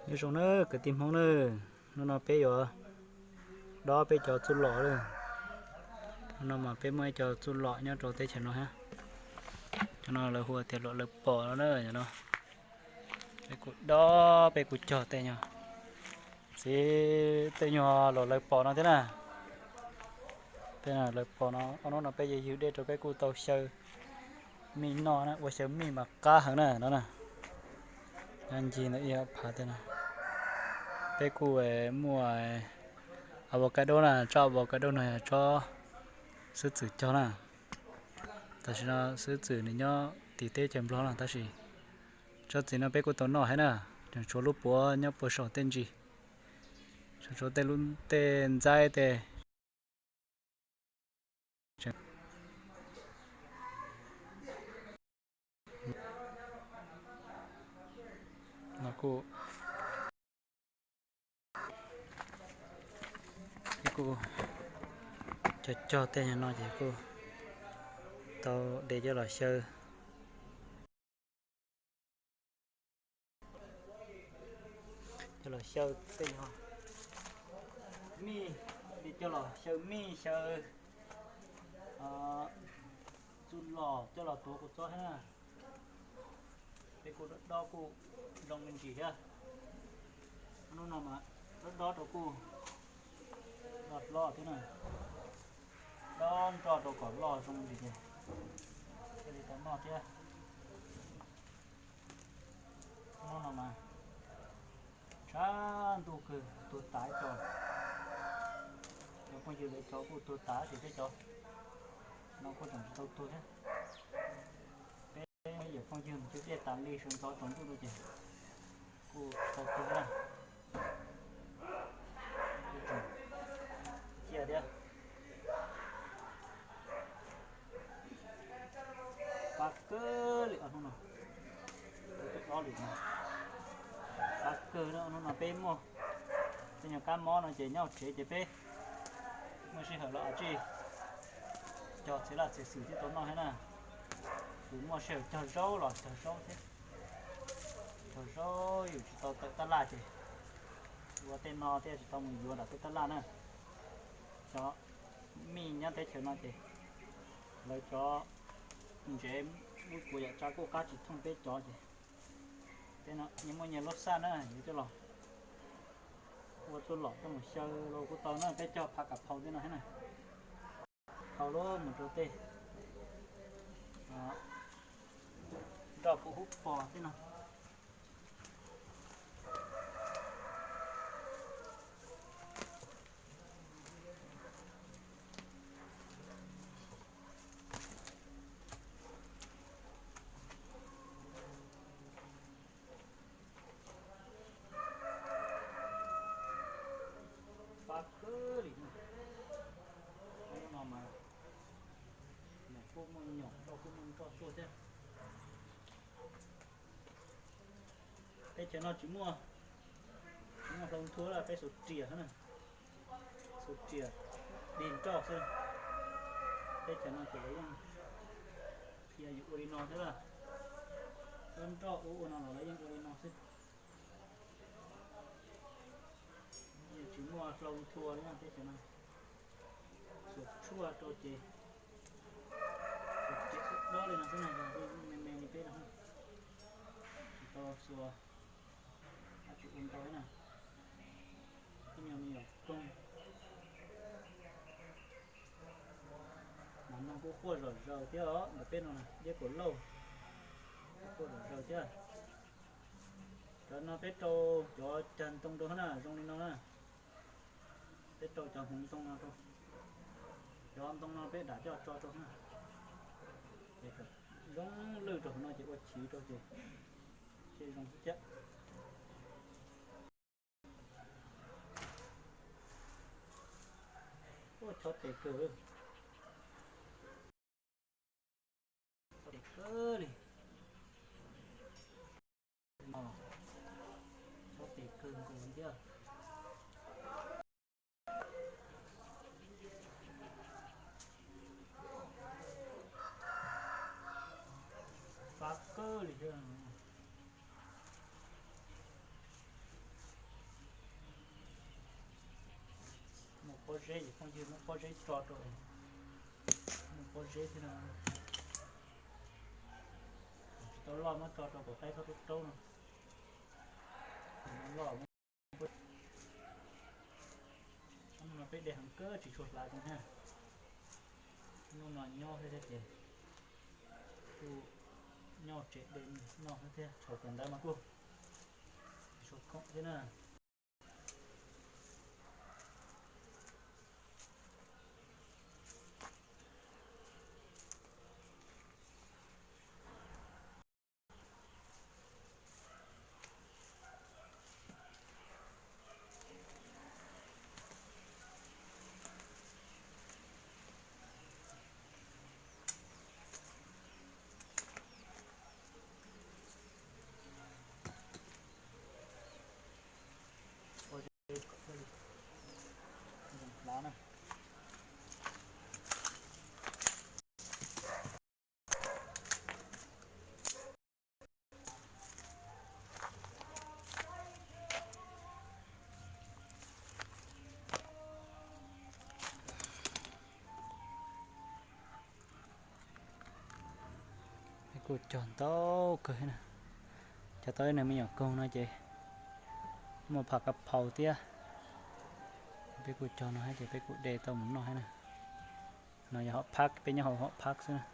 Nyob zoo na kwv tij Hmoob na, hnub no peb yuav dob peb cov txuj lom lawm. Hnub no mas peb muaj ib co txuj lom nyob rau teb chaws no thiab. Cov no lawv hu tias luam lawv pom no na, cov no. Peb kuj dob peb kuj cog tej nyuag, txiv tej nyuag luam lawv pom no thiab na. Tej lawv pom no, ob hnub no peb yws yws dej rau peb kuj tau xyaw mij noj na, ua xyaw mij mas qab heev na no na. Nyob ncig ntawm ib phav tej no. Peb kuj muaj avocado na, tsob avocado no yog tsob xwb txwm cog na. Tam sim no xwb txwm nws nyob tim teb chaws Nplog no tab sis tsob txiv no peb kuj tau noj thiab na. Tseem tshuav lub puav nyob puag saum tej ntsis, tseem tshuav tej lub tej ntxaib tej. No kuj, kuj cog cog tej no ces kuj tau de coj los xyaw. Coj los xyaw tej nyuag mij, de coj los xyaw mij xyaw txuj lom coj los tuav kuj txob thiab na. Peb kuj dob kuj zoo me ntsis thiab. Hnub no mas dob dob rau kuj loj hlob thiab na. Dob nroj rau kom loj zoo me ntsis ces thiaj li tau noj thiab. Hnub no mas tshav ntuj kawg tuag tas ib co. Cov phooj ywg lawv cov kuj tuag tas tab sis peb cov no kuj tseem tsis tau tuag thiab. Peb muaj ib yam phooj ywg mus cog dej tas li sawv ntxov tsaus ntuj no ces kuj tau tuag na. Kuj tseem ciaj thiab. Qab kawg li ob hnub no, ob lwm no, qab kawg na. Ob hnub no peb muaj tej nyuag kab mob no ces nyob hauv tsev ces peb muaj sij hawm los tsij cog txiv laj txiv xwm thiab tau noj thiab na. Yus muaj sij hawm cog zaub los cog zaub thiab. Cog zaub yus tsis tau tawm tab laj ces ua tej no thiaj tsis tau mus yuav nram tej tab laj na. Cov mij nyob teb chaws no ces lawv cov ntsev lub puav yam tsa kuj qab tsis thooj peb cov ces tej no nyias muaj nyias lub xaj na, yuav coj los ua txuj lom coj mus xyaw los kuj tau na, peb cog phav kav phau tej no thiab na. Tau lub mus rau tej nroj puv hub pos tej no. Pab kawg li no. Hnub no mas nyom kuj muaj nyom, nroj kuj muaj nroj tuaj thiab. Teb chaws no tsis muaj, tsis muaj hlau nthua lawm, peb xuas riam xwb na, xuas riam dig nroj xwb. Teb chaws no ces lawv yeej qhia yus ua li no thiab lawm, cov nroj ua ua no los lawv yeej ua li no xwb. Yeej tsis muaj hlau nthua li no, teb chaws no xuas tshuaj rau ces xuas riam dob li no xwb na, yog me me li peb no tsis tau xuas, tsis ua ntau na. Ib nyuag me nyuam koog, mas noog kuj quaj zom zaws thiab os, ntawm peb no na, deb kaum lauj, quaj zom zaws thiab. Cov no peb rau cov cag ntoo rau na, zoo li no na. Peb rau cov hmoov ntoo no rau, cov ntoo no peb dam coj tso rau na. Zoo lwj rau hauv no ces ua chiv rau ces thiaj zoo xwb thiab. Ua chob tes kawg, chob tes kawg li. Chob tes kawg nkaus thiab. Fab kawg li thiab. Phooj ywg muab pob zeb tso rau, muab pob zeb thiab no. Tsis tau loj muab tso rau kom qaib txhob raub raub no. Loj, no peb de heev kawg tsis tshua hlav li na. Hnub no nyob thiab ces kuj nyob tsev de noj thiab, tshau cov ntawd mas kuj tsis tshua khoom thiab na. Peb kuj cog ntau kawg na. Cog tau ib nws me nyuam koog no ces muaj phaj kab phau thiab. Peb kuj cog no ces peb kuj de tau mus noj thiab na. No yog hom phab, peb nyob hauv hom phab xwb na.